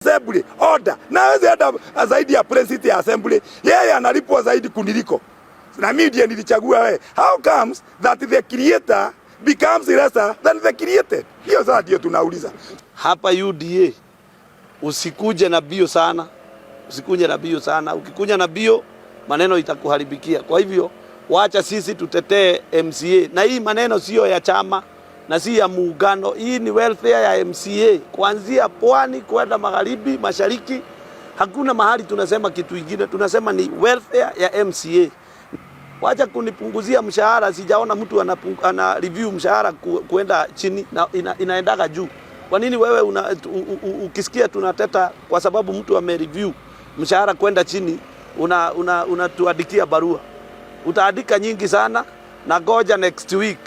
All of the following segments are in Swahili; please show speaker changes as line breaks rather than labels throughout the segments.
assembly, order. Na hawezi enda zaidi ya president ya assembly, yeye analipwa zaidi kuniliko na mimi ndiye nilichagua wewe. How comes that the creator becomes lesser than the created? Hiyo sasa ndio tunauliza.
Hapa UDA usikuje na bio sana, usikuje na bio sana. Ukikuja na bio maneno itakuharibikia. Kwa hivyo wacha sisi tutetee MCA, na hii maneno sio ya chama na si ya muungano. Hii ni welfare ya MCA kuanzia pwani kwenda magharibi, mashariki. Hakuna mahali tunasema kitu ingine, tunasema ni welfare ya MCA. Wacha kunipunguzia mshahara, sijaona mtu ana review mshahara kuenda chini na inaendaga juu. Kwa nini wewe ukisikia tunateta kwa sababu mtu ame review mshahara kwenda chini unatuandikia barua? Utaandika nyingi sana, na goja next week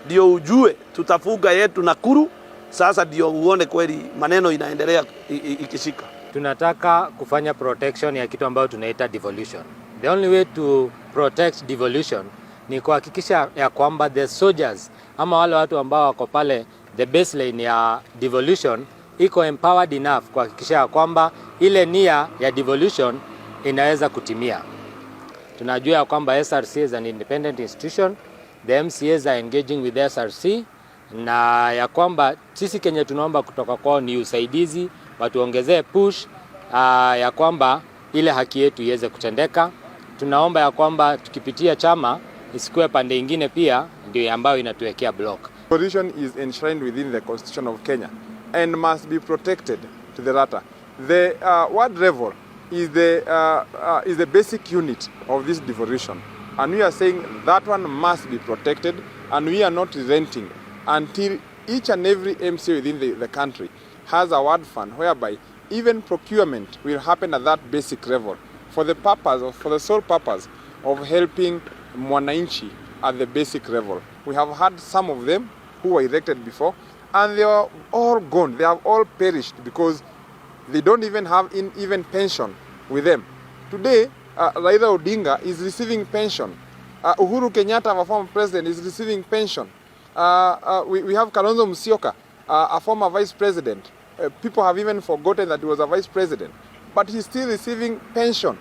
ndio ujue tutafuga yetu Nakuru. Sasa ndio uone kweli maneno inaendelea ikishika.
Tunataka kufanya protection ya kitu ambayo tunaita devolution. The only way to protect devolution ni kuhakikisha ya kwamba the soldiers ama wale watu ambao wako pale the baseline ya devolution iko empowered enough kuhakikisha ya kwamba ile nia ya devolution inaweza kutimia. Tunajua ya kwamba SRC is an independent institution, the MCAs are engaging with SRC na ya kwamba sisi kenye tunaomba kutoka kwao ni usaidizi, watuongezee push ya kwamba ile haki yetu iweze kutendeka. Tunaomba ya kwamba tukipitia chama isikuwe pande ingine pia ndio ambayo inatuwekea block.
Devolution is enshrined within the Constitution of Kenya and must be protected to the latter. The ward level is the basic unit of this devolution, and we are saying that one must be protected, and we are not relenting until each and every MCA within the country has a ward fund whereby even procurement will happen at that basic level for the sole purpose of helping mwananchi at the basic level. We have had some of them who were elected before, and they are all gone. They have all perished because they don't even have even pension with them. Today, Raila Odinga is receiving pension. Uhuru Kenyatta, our former president, is receiving pension. We have Kalonzo Musyoka, a former vice president. People have even forgotten that he was a vice president, but he's still receiving pension.